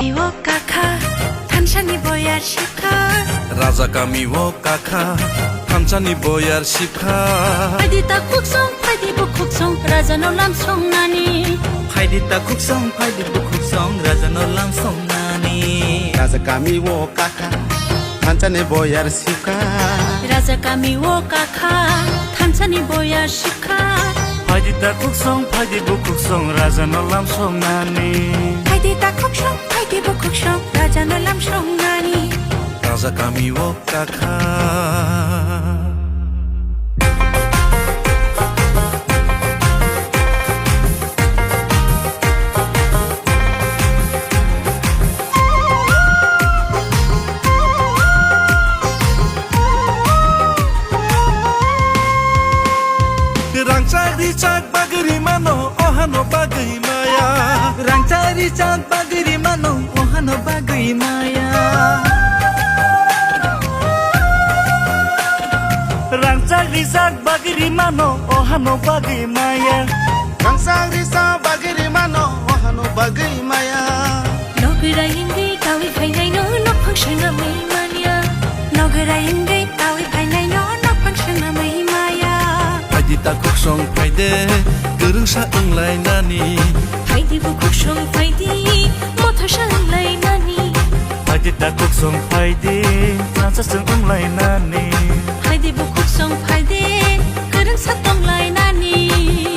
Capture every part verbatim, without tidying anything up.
Iwo kakha, thansani boyar shikha. Raja kami o kakha, thansani boyar shikha. Phaidi ta khuksong, phaidi bukhuksong, raja no lam song nani. Phaidi ta khuksong, phaidi bukhuksong, raja no lam song nani. Raja kami o kakha, thansani boyar shikha. Raja kami o kakha, thansani boyar shikha. Phaidi ta khuksong, phaidi bukhuksong, raja no lam song nani. Phaidi ta khuksong, phaidi bukhuksong, raja no lam song nani. Raja kami o kakha. Rangchak richak bagwi rimano, ohano bagwi maya. Rangchak richak bagwi rimano, ohano bagwi maya. Rangchak richak bagwi rimano, ohano bagwi maya. Rangchak richak bagwi rimano, ohano bagwi maya. Nogwrai wngwi tawi phainaino, nokhong swnamwi manya. Nogwrai wngwi tawi phainaino, nokhong swnamwi maya. Phaidi ta khuksong phaide, kwrwngsa wnglainani. Phaidi bukhuksong phaidi, mothosa wnglainani. Phaidi ta khuksong phaidi, thansasong wnglainani. Phaidi bukhuksong phaidi, kwrwngsa tonglainani.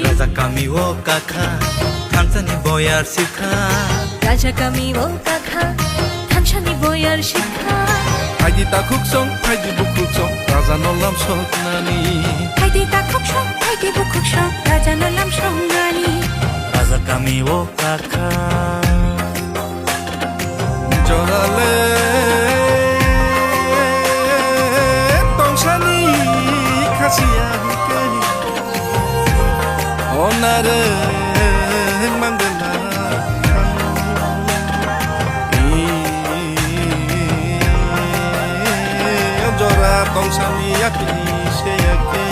Raja kami o kakha, thansani boyar shikha. Raja kami o kakha, thansani boyar shikha. Phaidi ta khuksong, phaidi bukhuksong, raja no lam song nani. Phaidi ta khuksong, phaidi bukhuksong, raja no lam song nani. Raja kami o kakha. Jorale tongsani khasiya hwnkhe onare mangala. Jora tongsani yakni se yakhe.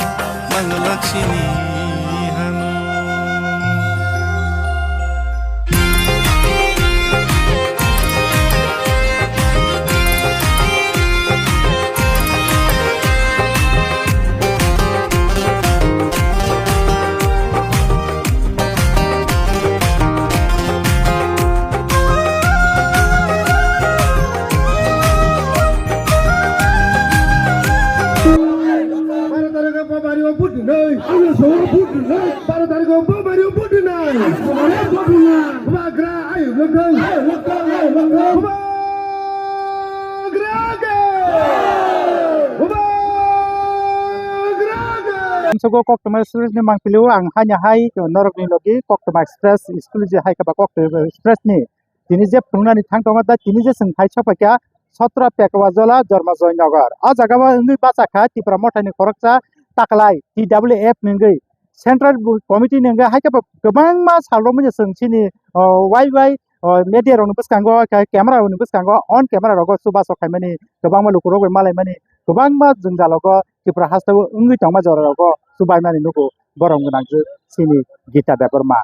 Mangalaksini hanu. Baro tarikh o Bobari o vote rwnai. Ang soro vote rwnai. Baro tarikh o Bobari o vote rwnai. Ang soro vote rwnai. Bubagra ayuk lokthai. Ayuk lokthai, ayuk lokthai. Bubagra ge. Bubagra ge. Ang sogo kok tongmani stress ni mangpili o ang haino hai norok ni logi kok tongma stress school je hai khe ba kok tongma stress ni. Tini je phunuknani thang tongo, da tini je chwng thai sokphaikha Sotra Pekwa Jola Jorma Joy Nagar. O jaga o wngwi bachakha Tipra Mothani khoroksa taklai T W F ni wngwi Central Committee ni wngwi hai khe bo kwbangma sal romwi chwng chini, o, Y Y, o, media rokni bwskango, khe camera rokni bwskango, on camera rogo chubachu khaimani, kwbangma lukurok bai malaimani, kwbangma jwngjalogo Tripura hasteo wngwi tongma jora rogo chubaimani nugo borom gwnang je chini Gita Debbarma.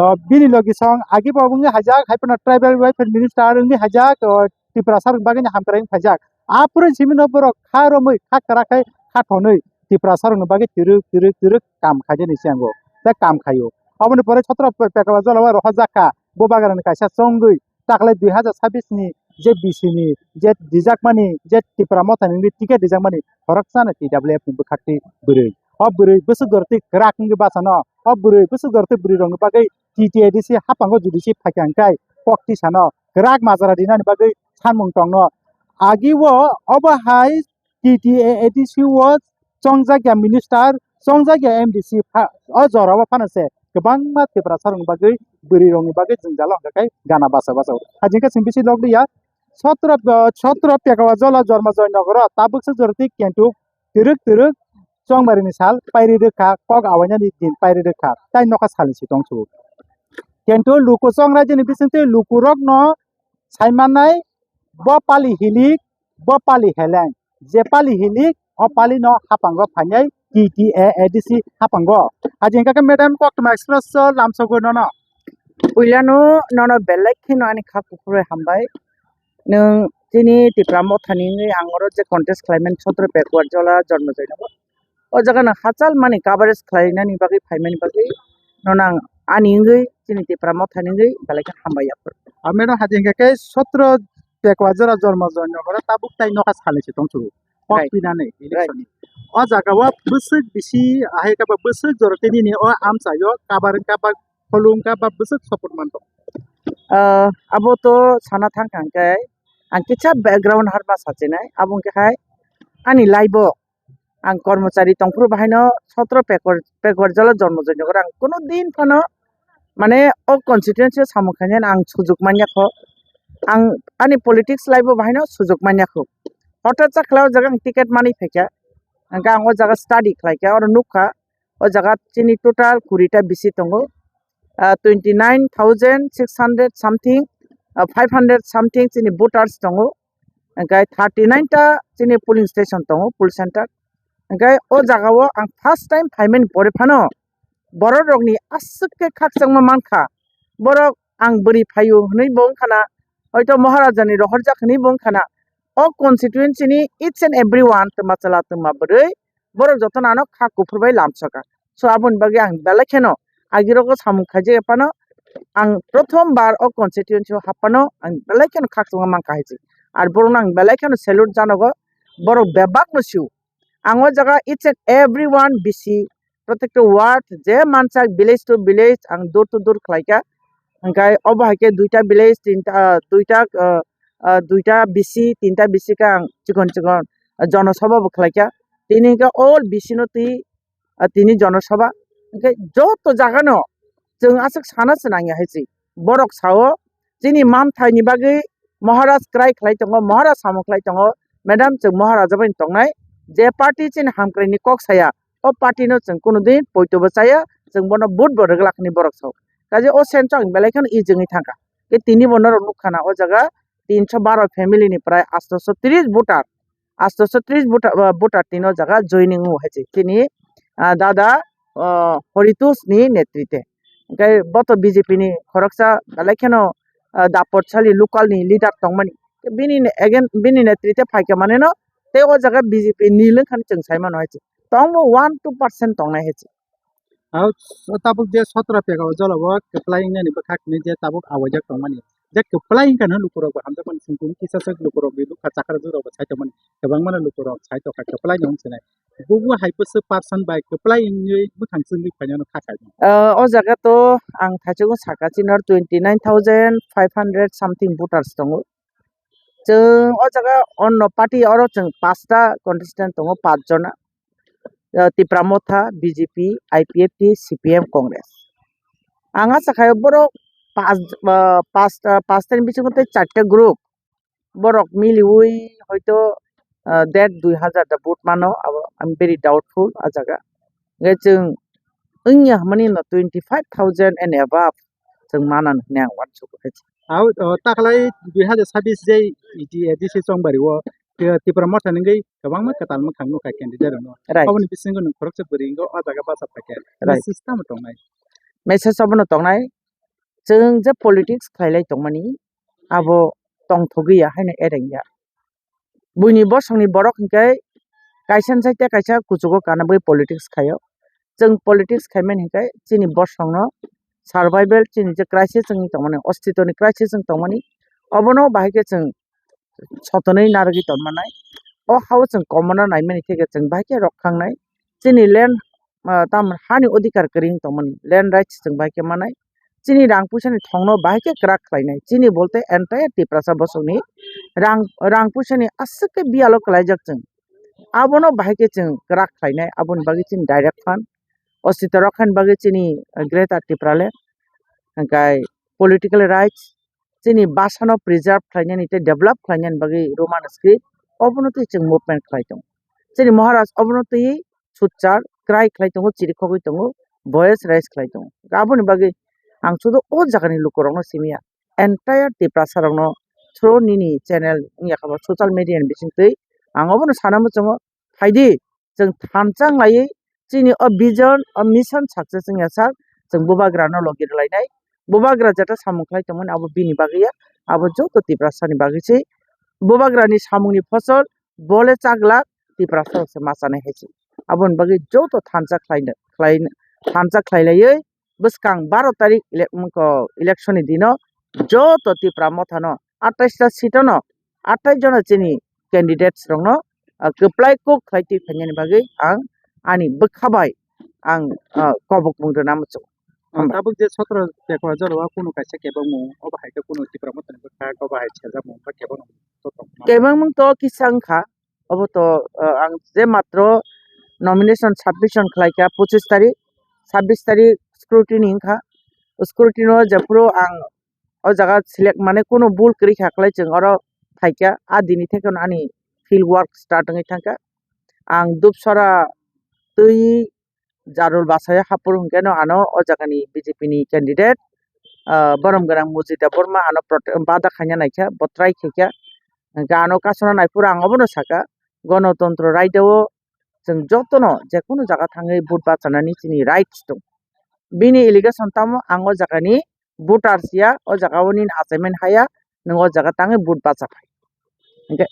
O, bini logi song agi bo wngwi haijak, hai phano Tribal Welfare Minister wngwi haijak, o, Tiprasa rok bagwi ni hamkrai wng khaijak. Aphuru simi no borok kha romwi kha kwrak khai kha thonwi Tiprasa rokni bagwi twrwk twrwk twrwk kam khaijani se ango. Tei kam khaio. Oboni pore Sotra Pe-, Pekwa Jola o rohorjak kha. Bo bagrani kaisa chongwi taklai dui hajar sabis ni je B C ni je rijakmani je Tipra Mothani wngwi ticket rijakmani khoroksano T W F ni bwkhaktwi bwrwi. O bwrwi bwswk dorotwi kwrak wngwi bachano. O bwrwi bwswk dorotwi bwrwi rokni bagwi T T A D C haphango jodi se phaikha hwnkhe kok tisano kwrak majra rinani bagwi sanmung tongno. Agi o obo hai T T A A D C o chongjakya minister, chongjakya M D C pha-, o jora o phano se kwbangma Tiprasa rokni bagwi, bwrwi rokni bagwi jwngjalo hwnkhe gana bacha bacha. Hajingkhe chwng bisi lok liya, Sotra, Sotra Pekwa Jola Jorma Joy Nogoro tabukse joroti kentuk twrwk twrwk chongbarini sal pairi rwkha, kok awainani din pairi rwkha, tai nokha salni si tongsu. Kento luku chongraijini bisingtwi lukurokno saimanai bo pali hilik, bo pali heleng, je pali hilik, o palino haphango phainai T T A A D C haphango. Hajingkhe Madam Koktwma Express o lamsogwi nono. Puilano nono belai kheno ani kha kuphur bai hambai. Nwng chini Tipra Mothani wngwi ang oro je contest khlaimani sotro Pekuar Jola Jormo Joynagar. O jaga nwng hachal mani coverage khlainani bagwi phaimani bagwi nono ang ani wngwi chini Tipra Mothani wngwi belai khe hambai yaphar. Ah, madam, hati hingke ke sotro Pekuar Jola Jormo Joynagar oro tabuk tai nokha salni se tongthuru. Kok Right. pinani Right. election ni. O jaga o bwswk bisi ahai khe ba bwswk jora tei nini o amchai o kabar wngkha ba khulum wngkha ba bwswk support man tong. Ah, abo to sana thang kha hwnkhe ang kisa background harma sachinai, abo hwnkhe hai ani life o ang kormochari tongphuru bahaino sotro Pekuar, Pekuar Jola Jormo Joynagar ang kuno din phano mane o constituency o samung khainani ang sujuk manya kho. Ang ani politics life o bahaino sujuk manya kho. Hothat chakla o jaga ang ticket manwi phaikha. Hwnkhe ang o jaga study khlaikha, oro nukha. O jaga chini total kuri ta bisi tongo. Ah, twenty nine thousand six hundred something, ah, five hundred something chini voters tongo. Hwnkhe thirty nine ta chini polling station tongo, poll center. Hwnkhe o jaga o ang first time phaimani pore phano borok rokni aswk khe khakchangma mankha. Borok ang bwrwi phaio hwnwi bo wngkhana, hoito Maharaja ni rohorjak hwnwi bo wngkhana. O constituency ni each and every one twma chwla twma bwrwi borok jotono ano kha kuphur bai lamsokha. So aboni bagwi ang belai kheno agirogo samung khaijak phano ang prothom bar o constituency o hap phano ang belai kheno khakchangma mankha hai se. Ar borokno ang belai kheno salute janogo, borok bebak no sio. Ang o jaga each and every one bisi, protekta ward je manchak village to village ang door to door khlaikha. Hwnkhe obo hai khe duita village, tinta, ah, duita, ah, ah, duita bisi, tinta bisi khe ang chikon chikon, ah, jonosabha bo khlaikha. Tini hwnkhe all bisi no twi, ah, tini jonosabha. Hwnkhe joto jaga no chwng aswk sana se nangya hai se. Borok sao chini manthai ni bagwi Maharaj kwrai khlai tongo, Maharaj samung khlai tongo, madam, chwng Maharaj bai tongnai, je party chini hamkrai ni kok saya, o party no chwng kuno din poito bo chaya, chwng bono vote bo rwglak hinwi borok sao. Kaje o sense ang belai kheno ejengwi thangkha. Ke tini bo norok nukha na o jaga tinso baro family ni prai atso tris voter, atso tris voter, ah, voter tini o jaga joining o hai se chini, ah, dada, ah, Horitos ni netrite. Hwnkhe bo to B J P ni khoroksa belai kheno, ah, dapot sali local ni leader tongmani. Bini ne-, again, bini netrite phaikha maneno tei o jaga B J P nil wngkha hinwi chwng sai mano hai se. Tongbo one two percent tongnai hai se. Aro tabuk je sotro Pekuar Jola o kwplai wngnani bwkhak hinwi je tabuk awaijak tongmani. Je kwplai wngkha no lukurok bo hamjakmani simi kisa sak lukurok ni bwkha chakra jora bo sai tongmani. Kwbangma no lukurok sai tongkha kwplai no wngsinai. Bubu hai bwswk percent bai kwplai wngwi bwkhang chwngwi phainano kha khai. Ah, o jaga to ang thaichukgo saka chini oro twenty nine thousand five hundred something voters tongo. Chwng o jaga onno party oro chwng pasta contestant tongo, pach jona. Ah, Tipra Motha, B J P, I P F T, C P M, Congress. Ang acha khaio borok pas, ah, pas, ah, pasta ni bisingo tei charta group borok miliwi hoito, ah, der dui hazar da vote mano, abo I'm very doubtful a jaga. Hwnkhe chwng wngya hwnmani no twenty five thousand and above chwng manan hwnwi ang uansukha. Abo, o, taklai dui hazar sabis je E D A D C Chongbari o, Ti-, Tipra Motha ni wngwi kwbangma kwtal mwkhang nukha candidate rokno. Right. Aboni bisingo nwng khoroksa bwrwi wngwi o jaga bachaphaikha. Right. Message tamo tongnai? Message abono tongnai, chwng je politics khlailai tongmani, abo tongthogwi ya haino ereng ya. Buini bosongni borok hinkhe kaisa ni side kaisa kuchugo kana bagwi politics khaio. Chwng politics khaimani hinkhe chini bosongno survival, chini je crisis wngwi tongmani, ostitoni crisis wngwi tongmani, obono bahai khe chwng sotonwi narwgwi tongmanai. O hao chwng komono naimani theke chwng bahai khe rok khangnai. Chini land, ah, tamo hani odhikar kwrwi wng tongmani, land rights chwng bahai khe manai. Chini rang puisani thongno bahai khe kwrak khlainai. Chini bolte entire Tiprasa bosongni rang, rang puisani aswk khe biyalo kwlaijak chwng. Abono bahai khe chwng kwrak khlainai, aboni bagwi chini direct fund. O sita rok khaini bagwi chini, ah, Greater Tipraland. Hwnkhe political rights, chini bhasano preserve khlainani tei develop khlainani bagwi Roman script, obono twi chwng movement khlai tongo. Chini Maharaj obono twi sutchar, cry khlai tongo, chirikhogwi tongo, voice raise khlai tongo. Aboni bagwi ang sudu o jagani lukurokno simi ya, entire Tiprasa rokno through nini channel wngya khe bo social media ni bisingtwi ang obono sana muchungo, phaidi, chwng thansa wng laiwi chini o vision, o mission success wngya sak, chwng bubagrano logi rwlainai. Bubagra jeta samung khlai tongmani abo bini bagwi ya, abo joto Tiprasani bagwi se. Bubagrani samungni phosol bole chaglak Tiprasa se machanai hai se. Aboni bagwi joto thansa khlaina, khlaina, thansa khlailaiwi bwskang baro tarik ele-, moko election ni dino joto Tipra mothano atais ta seat ono atais jona chini candidates rokno, ah, kwplai kuk khlai twi phainani bagwi ang ani bwkha bai ang, ah, kobokmung rwna muchungo. Hambai. Tabuk je sotro Chekwa jorao kunu kaisa kebengmung, obo hai khe kunu Tipra mothani bwkha, obo hai sejakmung, ba kebengmung to tongma. Kebengmung to kisa wngkha, obo to, ah, ang je matro nomination submission khlaikha pochis tarik, sabbish tarik scrutiny wngkha. Scrutiny o jephuru ang o jaga select mane kunu bul kwrwi kha kwlai chwng oro phaikha, a dini thekeno ani field work start wngwi thangkha. Ang Dupsora twi Jarul Basai hapur hwnkhe no ano o jaga ni B J P ni candidate, ah, borom gwnang Mujita Burma ano prote-, bada khaina naikha, bo try khaikha. Hwnkhe ano kasuna naiphuru ang obono sakha, Ganatantro Raida o chwng jotono jekunu jaga thangwi vote bachanani chini rights tongo. Bini allegation tamo ang o jaga ni voters ya, o jaga o nini achaimani haya, nwng o jaga tangwi vote bacha phai. Hwnkhe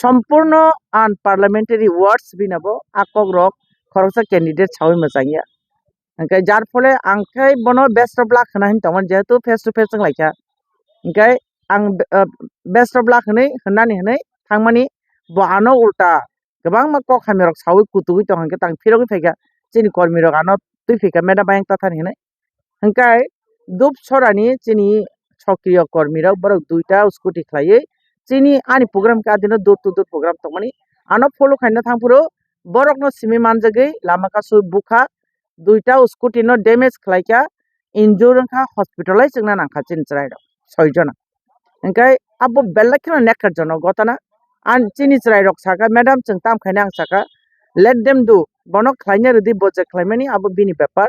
sompurno unparliamentary words bini bo a kok rok khoroksa candidate sawi mwchang ya. Hwnkhe jar phole ang khe bono best of luck hwna hin tongmani, jehetu face to face wng laikha. Hwnkhe ang be-, ah, best of luck hwnwi, hwnani hwnwi thangmani bo ano ulta kwbangma kok hamya rok sawi kutugwi tong hwnkhe tang phirogwi phaikha chini kormi rok ano twi phaikha madam ayang tathani hwnwi. Hwnkhe Dupsorani chini sokriyo kormi rok borok duita scooty khlaiwi chini ani program khe adino door to door program tongmani ano follow khaina thangphuru borokno simi manjagwi lama kasu bukha duita scooty no damage khlaikha injure wngkha hospitalize wngna nangkha chini chwrai rok soi jona. Hwnkhe abo belai kheno nekar jono gotana. Ang chini chwrai rok saka, "Madam, chwng tam khaina?" Ang saka, "Let them do. Bono khlaina rwdi, bo je khlaimani abo bini bepar.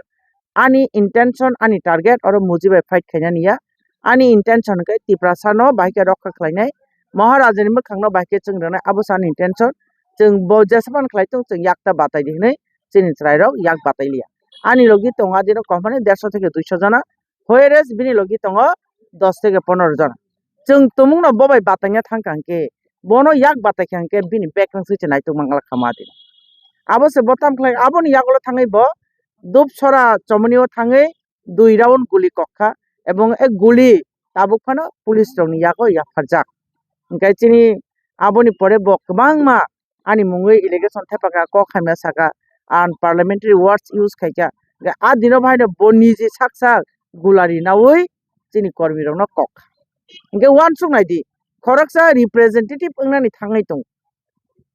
Ani intention, ani target oro muji bai fight khainani ya. Ani intention khe Tiprasa no bahai khe rokha khlainai, Maharaja ni mwkhang no bahai khe chwng rwnai, abo se ani intention. Chwng bo jesaphano khlai thung, chwng yak ta batai di," hwnwi chini chwrai rok yak batai liya. Ani logi tongo adino company derso theke duiso jona. Whereas bini logi tongo dos theke pondro jona. Chwng tumungno bo bai bataina thangkha hwnkhe, bono yak bataikha hwnkhe bini background switch naituk manglak kha madi. Abo se bo tam khlai, aboni yagulo thangwi bo Dupsora chomoni o thangwi dui round guli kokha, ebong e guli tabuk phano police rokni yago yapharjak. Hwnkhe chini aboni pore bo kwbangma ani mungwi allegation thepakha, kok hamya saka, unparliamentary words use khaikha. Hwnkhe a dino bahaino bo niji sak sak gulari naui chini kormi rokno kok. Hwnkhe uansuk nai di, khoroksa representative wngnani thangwi tongo.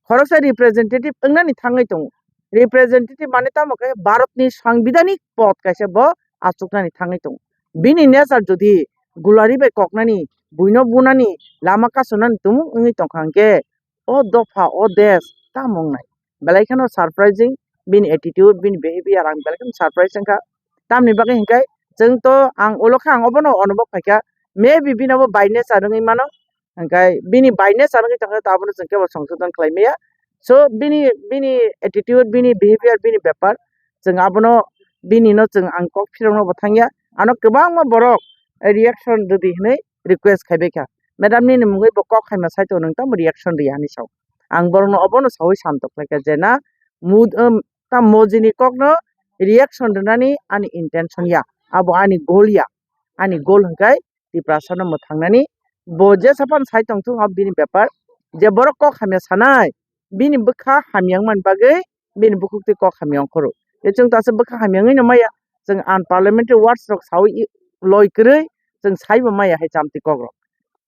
Khoroksa representative wngnani thangwi tongo. Representative mane tamo khe Bharatni sangbidanik pod kaisa bo achuknani thangwi tongo. Bini nature jodi gulari bai koknani, buino bunani, lama kasunani tumung wngwi tongkha hwnkhe, o dopha, o desh, tamo wngnai? Belai kheno surprising, bini attitude, bini behavior ang belai kheno surprise wngkha. Tamni bagwi hwnkhe chwng to ang ulo khe ang obono onobok phaikha, maybe bini obo by nature wngwi mano, hwnkhe bini by nature wngwi tongkha, to abono chwng kebo songsodon khlai maya. So bini, bini attitude, bini behavior, bini bepar, chwng abono, bini no chwng ang kok phirokno bo thangya. Ano kwbangma borok reaction rwdi hwnwi request khaibai kha. Madam nini mungwi bo kok hamya sai tongo, nwng tamo reaction rwya hinwi sao. Ang borokno obono saui santok khlaikha je na mud-, um, ta mojini kokno reaction rwnani ani intention ya, abo ani goal ya. Ani goal hwnkhe Tiprasano mwthangnani. Bo jesa phano sai tongthung abo bini bepar, je borok kok hamya sanai, bini bwkha hamya wngmani bagwi bini bukhuk twi kok hamya ongkhoro. Je chwng ta aswk bwkha hamya wngwi no maya, chwng unparliamentary words rok saui loi kwrwi chwng saibo maya hai chamtwi kokrok.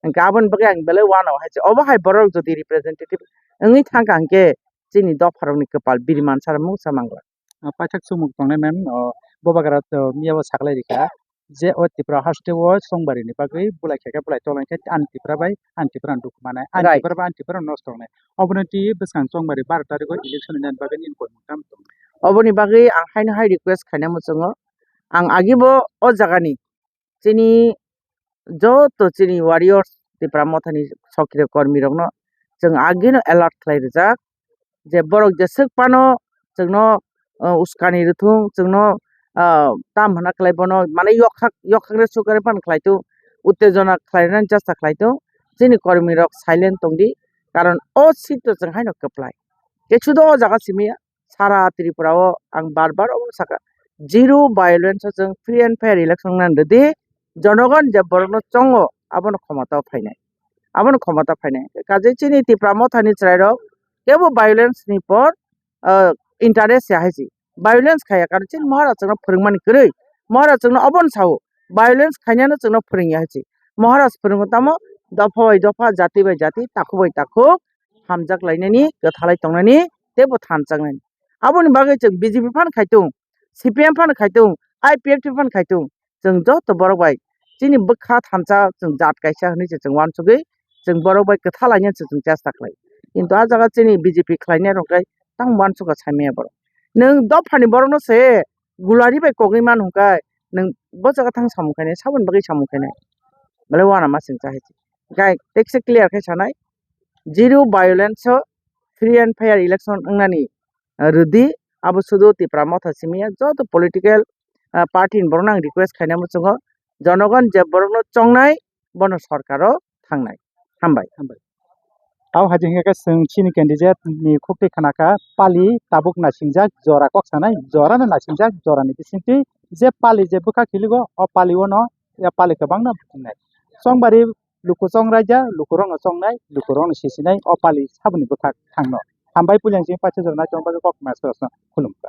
Hwnkhe aboni bagwi ang belai uanao hai se. Obo hai borok jodi representative wngwi thangkha hwnkhe chini dopharokni kwpal biriman sara mungsa manglak. Ah, paithak chumuk tongnai ma'am, oh, Bubagra to miyabo saklai rikha je o Tripura haste o chongbarini bagwi bulai khaikha, bulai tolai khe ani Tripura bai ani Tripura ni dukhu manai, ani Right. Tripura bai ani Tripura nosto wngnai. Oboni twi bwskang chongbari baro tarikh o election ni bagwi nini koi mung tamo tong? Oboni bagwi ang haino hai request khaina muchungo. Ang agibo o jagani chini joto chini warriors, Tipra Mothani sokriyo kormi rokno chwng agino alert khlai rijak je borok jeswk phano chwngno, uh, uskani rwthung, chwngno ah, tam hana khlai bono, mane yokhak, yokhak re sukre pan khlai tu, uttejona khlai nani chesta khlai tu, chini kormi rok silent tong di, karon o seat to chwng haino kwplai. Ke sudo o jaga simi ya, sara Tripura o ang bar bar obo saka, zero violence o chwng free and fair election nang rwdi, jonogon je borokno chongo abono khomota o phainai, abono khomota phainai. Kaje chini Tipra Mothani chwrairok kebo violence ni por, ah, interest ya hai si. Violence khaya, karon chini Maharaj chwngno phwrwngmani kwrwi. Maharaj chwngno obono sao, violence khainano chwngno phwrwngya hai si. Maharaj phwrwngo tamo dopha bai dopha, jati bai jati, takhuk bai takhuk hamjak lainani, kwthalai tongnani, teibo thanchaknani. Aboni bagwi chwng B J P phano khaitung, C P M phano khaitung, I P F T phano khaitung. Chwng joto borok bai chini bwkha thansa chwng jat kaisa hinwi se chwng uansugwi chwng borok bai kwtha lainani se chwng chesta khlai. Kintu ah jaga chini B J P khlainai rok khe tamo uansukha saimanya borok. Nwng dophani borokno se gulari bai kogwi manu hwnkhe nwng bo jaga thang samung khainai, saboni bagwi samung khainai. Belai uanamasingcha hai se. Gai tekse clear khe sanai, zero violence o free and fair election wngnani, ah, rwdi, abo sudu Tipra Motha simi ya, joto political, ah, party ni borokno ang request khainai muchungo, jonogon je borokno chongnai, bono sorkaro thangnai. Hambai. Hambai. Tau hai hingke chwng chini candidate ni khukti khana kha, pali tabuk nasingjak jora kok sanai, jora no nasingjak, jora ni bisingtwi je pali je bwkha kiligo, o pali o no ya pali kwbang no buchungnai. Chongbari luku chongraida, luku rok no chongnai, luku rok no sisinai, o pali saboni bwkha thangno. Hambai puileng chini paisa jora nai chongbari kok mas khulumkha.